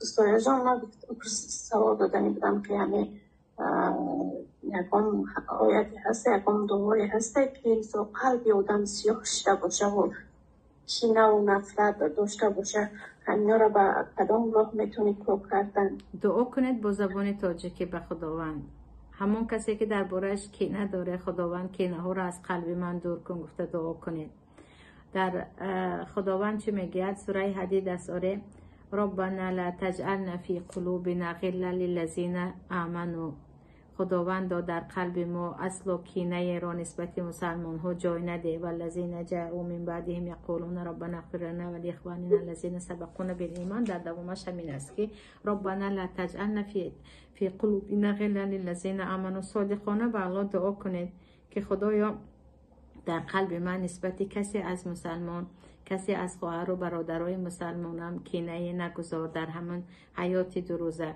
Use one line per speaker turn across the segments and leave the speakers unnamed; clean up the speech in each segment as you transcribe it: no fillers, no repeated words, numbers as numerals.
Устояҷон, ман савол додани будам, ки яъне ягон ояте ҳаста, ягон дуое ҳаста, ки мисол қалби одам сиёҳ шуда бошаву кинаву нафрат дошта боша, ҳаминҳоро ба кадом роҳ метавонӣ пок кардан?
Дуо кунед бо забони тоҷикӣ ба Худованд. Ҳамон касе, ки дар борааш кина доре, Худованд, кинаҳоро аз қалби ман дур кун, гуфта дуо кунед. Дар Худованд чӣ мегӯяд? Сураи Ҳадид аст, оре: «Роббана ла таҷъална фи қулубина ғилла лиллазина аману». Худовандо, дар қалби мо асло кинаеро нисбати мусалмонҳо ҷой наде. «Валлазина ҷаъу мин баъдиҳим яқулуна роббана иғфир лана ва лиихванина аллазина сабақуна билимон». Дар давомаш ҳамин аст, ки «Роббана ла таҷъална фи қулубина ғилла лиллазина аману». Содиқона ба Аллоҳ дуо кунед, ки Худоё, дар қалби ман нисбати касе аз мусалмон, касе аз хоҳару бародарои мусалмонам кинае нагузор. Дар ҳамон ҳаёти дурӯза,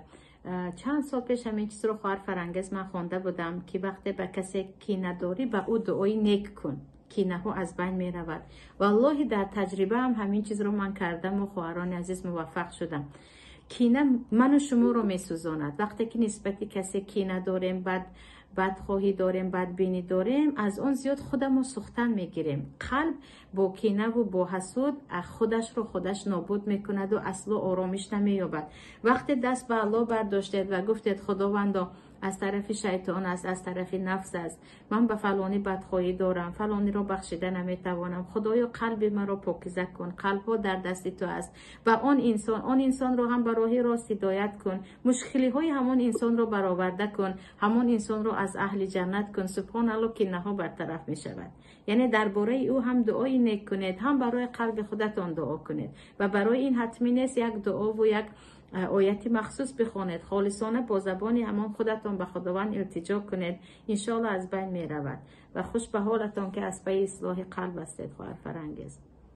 чанд сол пеш ҳамин чизро, хоҳар Фарангез, ман хонда будам, ки вақте ба касе кина дорӣ, ба ӯ дуои нек кун, кинаҳо аз байн меравад. Валлоҳи, дар таҷрибаам ҳамин чизро ман кардаму, хоҳарони азиз, муваффақ шудам. Кина ману шуморо месӯзонад. Вақте ки нисбати касе кина дорем, бад бадхоҳӣ дорем, бадбинӣ дорем, аз он зиёд худамо сӯхтан мегирем. Қалб бо кинаву бо ҳасуд худашро худаш нобуд мекунаду асло оромиш намеёбад. Вақте даст ба Аллоҳ бардоштед ва гуфтед: «Худовандо, аз тарафи шайтон аст, аз тарафи нафс аст, ман ба фалонӣ бадхоҳӣ дорам, фалониро бахшида наметавонам, Худоё, қалби маро покиза кун, қалбҳо дар дасти ту аст, ва он инсон, он инсонро ҳам ба роҳи рост ҳидоят кун, мушкилиҳои ҳамон инсонро бароварда кун, ҳамон инсонро аз аҳли ҷаннат кун», субҳоналло, кинаҳо бартараф мешавад. Яъне дар бораи ӯ ҳам дуои нек кунед, ҳам барои қалби худатон дуо кунед. Ва барои ин ҳатмӣ нест як дуову як ояти махсус бихонед. Холисона бо забони ҳамон худатон ба Худованд илтиҷо кунед, иншоалло, аз байн меравад. Ва хуш ба ҳолатон, ки аз пайи ислоҳи қалб ҳастед, хоҳар Фарангез.